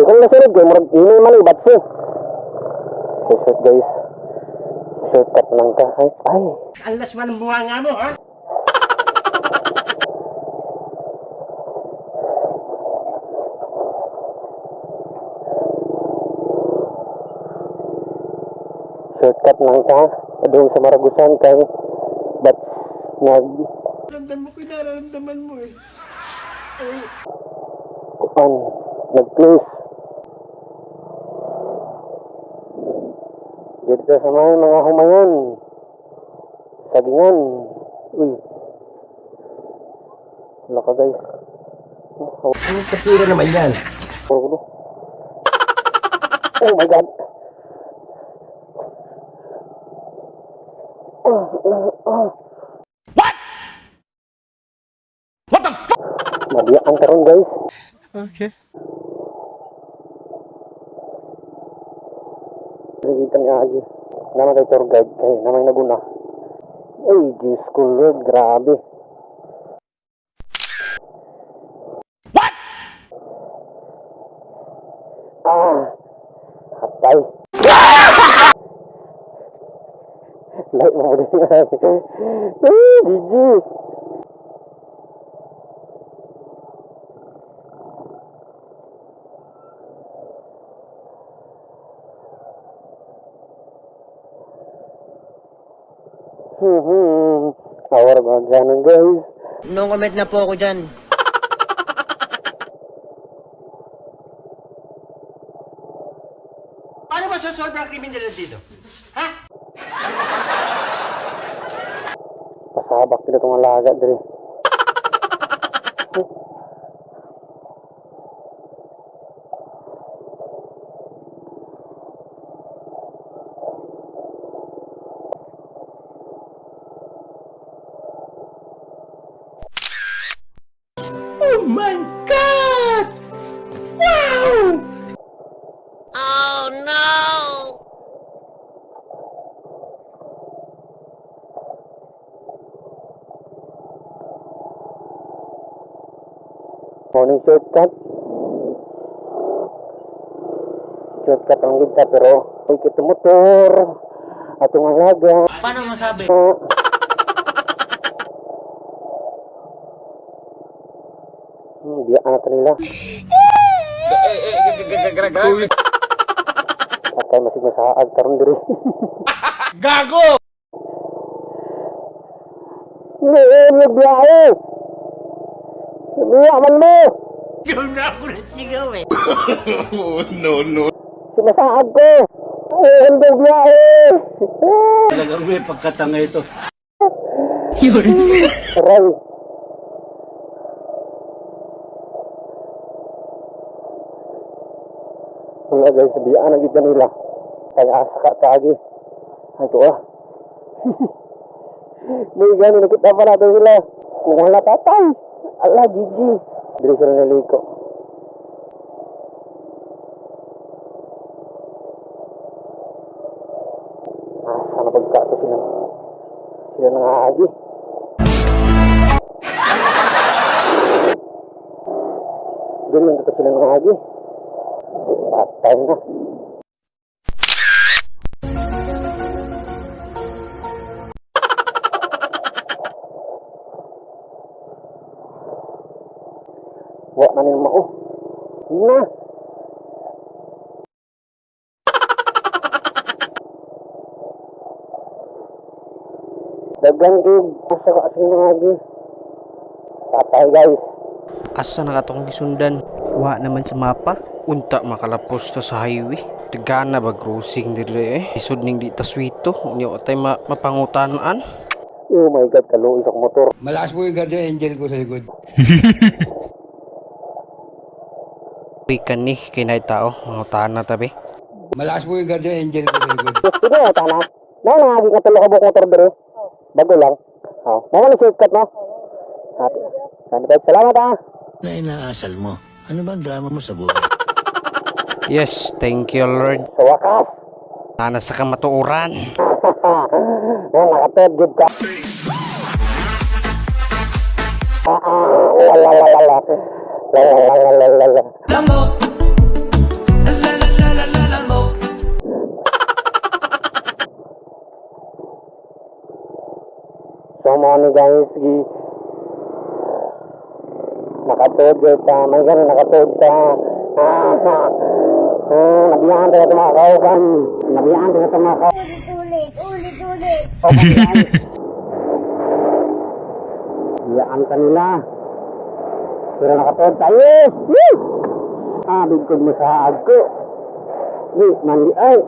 Ikaw na sunod kay murag ini man ay batse. Short guys. Shortcut lang ta. Ay, ay. Alas man ang bunganga mo, ha? Shortcut lang ta. Doon sa Maragusan kay bats nag Ramdam mo ko yung nararamdaman mo eh. kuan nag-close. Dito sa may mga humayan. Sagingan. Uy. Wala ka guys. Oh, Ang katwira naman yan. oh, oh my God. Oh, oh, oh. What? What the fuck? Mabiyaan karon guys. Okay. Nakikita niya agi. Naman kay tour guide kay namay naguna. Ay, Diyos ko Lord, grabe. What? Ah, hatay. Like mo din. Ay, GG. Awar ba ganun guys? No comment na po ako dyan. Paano masosolve ang kriminalidad dito? Ha? Pasabak nila itong alaga diri. Oh my God! Wow! Oh no! Morning shortcut. Shortcut ang kita pero uy kito motor. Atong alaga. Paano masabi? Biya na nila. Atay masig masaag karon diri. Gago! Noon nagbiyahe. Biya man mo. Sigaw na ako ng sigaw eh. Sinasaag ko. Ay, hindi biyahe. Talagang may pagkatanga ito. Aray. Wala guys, biyaan ang gitna nila. Kaya asa ka kaagi. Ay, ito ah. May gano'n, nakita pa natin sila. Kung wala tatay. Ala, GG. Dili sila niliko. Asa na pagkato sila. Sila nangaagi. Doon lang ito sila nangaagi. Patay na. Wa na nila mao. Na. Dagan kay asa ka sa nangaagi. Patay guys. Asa na katong gisundan? Wa naman sa mapa. Unta makalapos ta sa highway. Tagana ba crossing dire eh. Isod ning di ta swito. Unya wa tay mapangutanan. Oh my God, kaluoy sa motor. Malakas po yung guardian angel ko sa likod. Uy kani kay nay tao mangutana tabi. Malakas po yung guardian angel ko sa likod. Sige, tana. Na nangagi ka tulo ka buok motor dire. Bago lang. Oh, mo na shortcut no. At, salamat ah. Na inaasal mo. Ano ba ang drama mo sa buhay? Yes, thank you Lord. Sa wakas. Nana sa kamatuoran. Oh, nakatod gud ka. Ah, ah, la la la la la. La la la la la la. Mao ni, guys, gi nakatuod gyud ta, may gani nakatuod ta. Ah, ah, ah, nabiyaan ta ito, mga kauban. Nabiyaan ta ito, mga kauban. Ulit, ulit, ulit, ulit. Biyaan ka nila. Pero nakatuod ta. Yes! Woo! Ah, bigkod mo sa agko. Di, mandi ay.